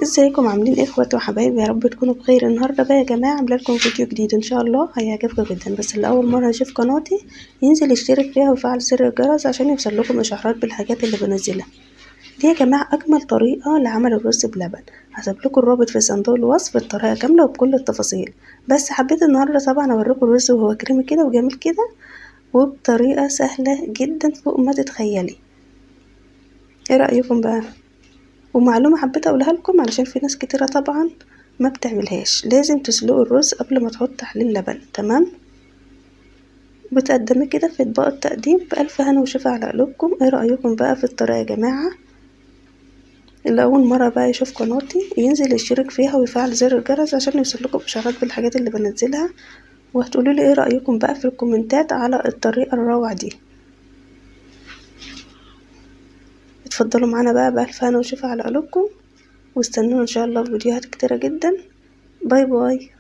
ازيكم عاملين ايه اخواتي وحبايبي؟ يا رب تكونوا بخير. النهارده بقى يا جماعة عامله لكم فيديو جديد ان شاء الله هيعجبكم جدا. بس اللي اول مرة يشوف قناتي ينزل يشترك فيها ويفعل زر الجرس عشان يوصل لكم اشعارات بالحاجات اللي بنزلها. دي يا جماعة اجمل طريقه لعمل الرز بلبن، هسيب لكم الرابط في صندوق الوصف، الطريقة كاملة وبكل التفاصيل. بس حبيت النهارده طبعا اوريكم الرز وهو كريمي كده وجميل كده وبطريقة سهلة جدا فوق ما تتخيلي. ايه رايكم بقى؟ ومعلومة حبيت اقولها لكم علشان في ناس كتيرة طبعا ما بتعملهاش، لازم تسلقوا الرز قبل ما تحط عليه اللبن، تمام؟ بتقدميه كده في اطباق التقديم بألف هنا وشفا على قلوبكم. ايه رأيكم بقى في الطريقة يا جماعة؟ اللي اول مرة بقى يشوف قناتي ينزل يشترك فيها ويفعل زر الجرس عشان يوصل لكم اشعارات بالحاجات اللي بنزلها، وهتقولوا لي ايه رأيكم بقى في الكومنتات على الطريقة الروعة دي. اتفضلوا معانا بقى بألف هنا وشفا على قلوبكم، واستنونا ان شاء الله في فيديوهات كتيرة جدا. bye bye.